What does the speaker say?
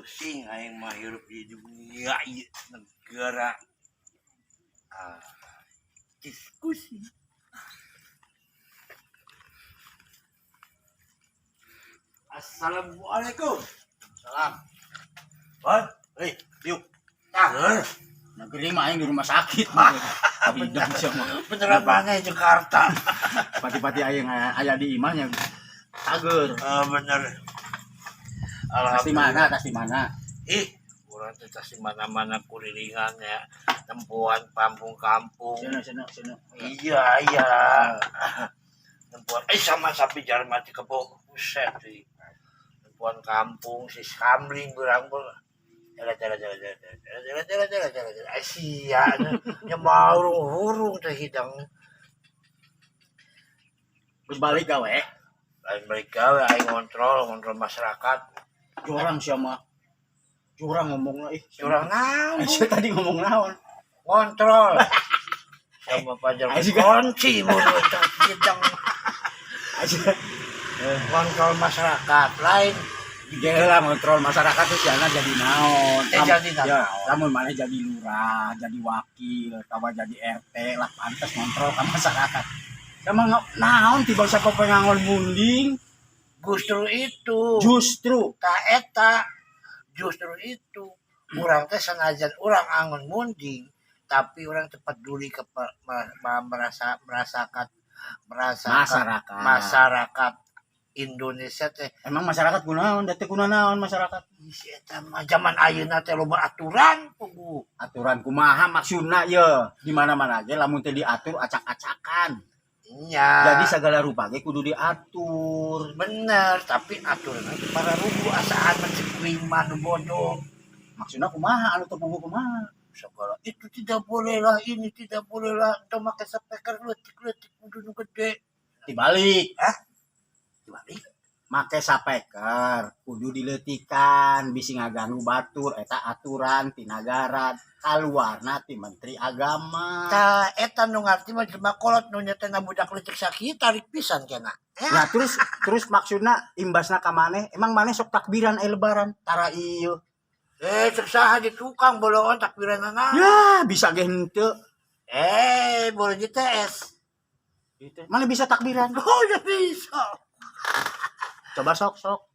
Pusing aing mah hirup di dunia ieu negara. Ah, diskusi. Assalamualaikum. Salam. Wah, Hei, yuk. cager. Negeri mah aing di rumah sakit. Bidang sia mah. Beneran mana Jakarta? Pati-pati aing aya di imahnya. Cager. Ah, bener. Tas di mana? Tas di mana? Ih, urang teh tas di mana-mana kurilingan ya. Tempuan kampung-kampung. Sini, sini, sini. Iya. Nempuan sama sapi jalan mati kebo. Buset sih. Nempuan kampung si kamling berang ber. Jalan jalan jalan jalan jalan jalan jalan jalan jalan jalan. Sia nya marung hurung teh hidang. Terus balik gawe. Lain balik gawe aing ngontrol ngontrol masyarakat. Curang sia mah. Curang ngomongna ih. Curang naon? Sia tadi ngomong naon? Ngontrol. Sama pajar kunci mulut teh hidang. Aja. Ngontrol masyarakat lain. Gila ngontrol masyarakat tuh siana jadi naon. Jadi naon. Ya, lamun maneh jadi lurah, jadi wakil, atawa jadi RT lah pantes ngontrol ke masyarakat. Sama naon tiba siapa pengangon munding? Justru itu. Justru Ta eta justru itu urang teh sanajan urang angon munding tapi urang teu peduli ke merasa merasakan merasakan masyarakat. Masyarakat Indonesia teh. Emang masyarakat kunaon? Da teu kuna naon masyarakat? Si eta mah zaman ayeuna teh loba aturan puguh. Aturan kumaha maksudna ye? Di mana-mana ge lamun teu diatur acak-acakan. Nya. Jadi segala rupa ge kudu diatur. Bener, tapi aturan teh para rugu asaan mah cek kuring mah nu bodoh. Maksudna kumaha anu teu puguh kumaha? Segala itu tidak boleh lah, ini tidak boleh lah, entah make speaker leutik-leutik kudu nu gede. Dibalik. Hah? Dibalik. Make sapeker kudu dileutikan bisi ngaganggu batur, eta aturan ti nagara kaluarna ti Menteri Agama. Ta eta nu ngarti mah jelema kolot nu nyatana budak leutik sakieu tarik pisan kena. Ya. Nah, terus terus maksudna imbasna ka maneh, emang maneh sok takbiran ai lebaran? Tara ieu. Cek saha di tukang bolongan takbiranana? Ya, bisa ge henteu. Boleh di TS. Mana bisa takbiran? Oh, ya bisa. Coba sok sok.